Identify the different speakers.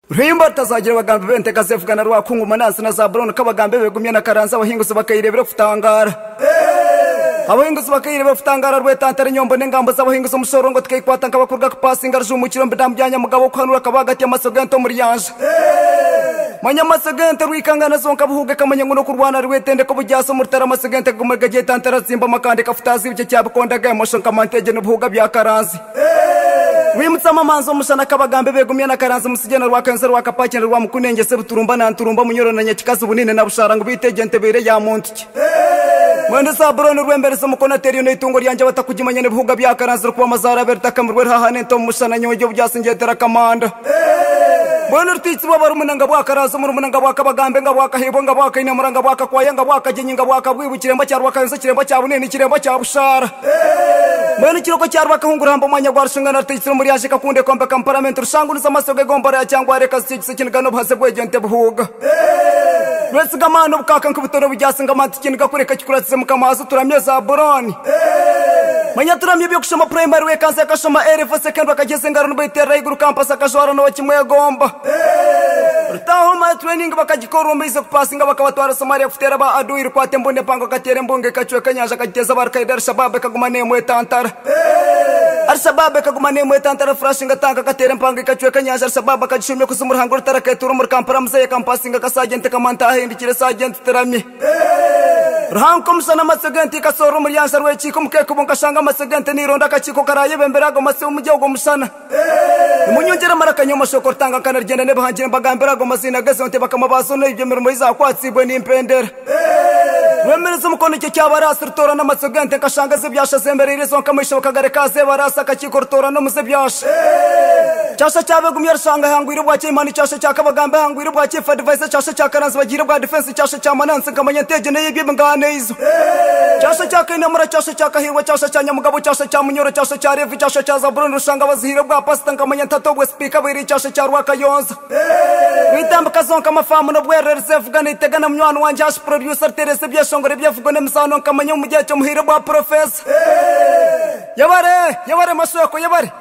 Speaker 1: Ruhimba rutazagira abagambi b'entega zevugana Rwakungu, Manansi na Zabulooni Kabagambe begumya na Karanzi Abahinguzi bakairebera okutangara Abahinguzi bakairebera okutangara Rwetantara enyombo n'engambo z'abahinguzi Omushororongo tikaikwata nk'abakuruga kupasinga Rujumukire omu bidamu bya Nyamugabo Okuhanura akaba ahagati y'amatsyo g'ente omu ryanja Manya amatsyo g'ente rwikangana zonka buhuuga ekamanya ngu n'okurwana Rwetendeka obujaasi omu rutaro Amatsyo g'ente gaguma gagyetantara Zimba amakanda ekafutaaza ebikye kyabikonda G'emosho nkamanya nti egyo n'obuhuuga bya Karanzi Rwimutsa amamanzi omushana Kabagambe begumya na Karanzi Musigye na Rwakayonza Rwakapakye na Rwamukunenge Sebuturumba na Nturumba Munyoro na Nyakikazi Bunine na Bushara ngu beitu egyo ente ebaire ya muntu ki? Mwene Zabulooni rwembereza omukono ati, Eryo n'eitungo ryangye abatakugimanya n'ebihuga bya Karanzi rikuba amazaara abe rutakamirwe rihaha n'ente omu mushana nyowe egyo obujaasi ngyetera kamanda. Mbwenu rutaitsibwe abarumuna nga bwa Karanzi omurumuna nga bwa Kabagambe nga bwa Kaheebwa nga bwa Kainamura nga bwa Kakwaya nga bwa Kagyenyi nga bwa Kabwibu Kiremba kya Rwakayonza Kiremba kya Bunene Kiremba kya Bushara. Mbwenu ekiroko kya Rwakahungura hamba omwanya gwa Rushungana rutaitsire omuri Aje Kakunde kwombeka mu paramenti Rushangunuza amatsyo g'egombora ya Kyangwara ekazitya ekisa ekiniga n'obuhaze bw'egyo nte buhuuga. Rwesiga amaani obukaaka nk'obutono obugyasinga amaani tikiniga kureka kikuratize Mukama haza turamye Zabulooni. Manya turamye eby'okushoma purayimari wekansi akashoma A level secondary akagyeza engaro nibaiterera ahaiguru kampasi akajwara n'owakimwegomba. Rutaaha my training bakagikora omaize kupasinga bakabatwara Somalia kuteera ba adui rikwata embundu empango akateera embunga ekacweka enyanja akagiteeza aba Al-Qaeda Al-Shabaab ekaguma nemwetantara Al-Shabaab ekaguma nemwetantara Flushinga tank akateera empango ekacweka enyanja Al-Shabaab akagishumya kuza omu ruhanga orutare aketuura omuri Kampala muzeeyi akamupasinga nka Sergeant Kamanta ahindukire Sergeant Tiramye Ruhanga omushana amatsyo g'ente ikasoorora omuri yansha rwekiika omu keekubo nkashanga amatsyo g'ente nironda akakiiko karayebembera ago matsyo omuri ogwo mushana Nimunyongyere amaraka nyowe mashooko rutanga nkanaryenda n'ebihangire mbagambire ago maziina g'ezo nte bakama baazo n'ebyo emirimo ei zaakwatsiibwe nimpendera. Rwemereza omukono ekyo kyabaraasi rutoora n'amatsyo g'ente nkashanga ez'ebyasha zemereire zonka amaisho bakagareka aha z'ebaraasi akakiiko rutoora n'omu z'ebyasha. Kyasha kya Begumya Rushanga ehangwire obwa Chairman Kyasha kya Kabagambe ehangwire obwa Chief Advisor Kyasha kya Karanzi bagiire obwa Defence Kyasha kya Manansi nkamanya nti egyo n'ey'eby'ebingaano eizo. Kyasha kya Kainamura, Kyasha kya Kahiirwa, Kyasha kya Nyamugabo, Kyasha kya Munyoro, Kyasha kya Leevi, Kyasha kya Zabulooni, Rushanga bazihaire obwa pasita, nkamanya nti hati obwe sipiika abaire Kyasha kya Rwakayonza. Rwitambika zonka amafaamu n'obwerere Rizevuga neitega na munywani wangye Ash Producer Ritereeza ebyeshongoro ebyevugo n'emizaano nkamanya omu muryo ekyo muhaire obwa Professor. Yebare! Yebare Mashweko! Yebare!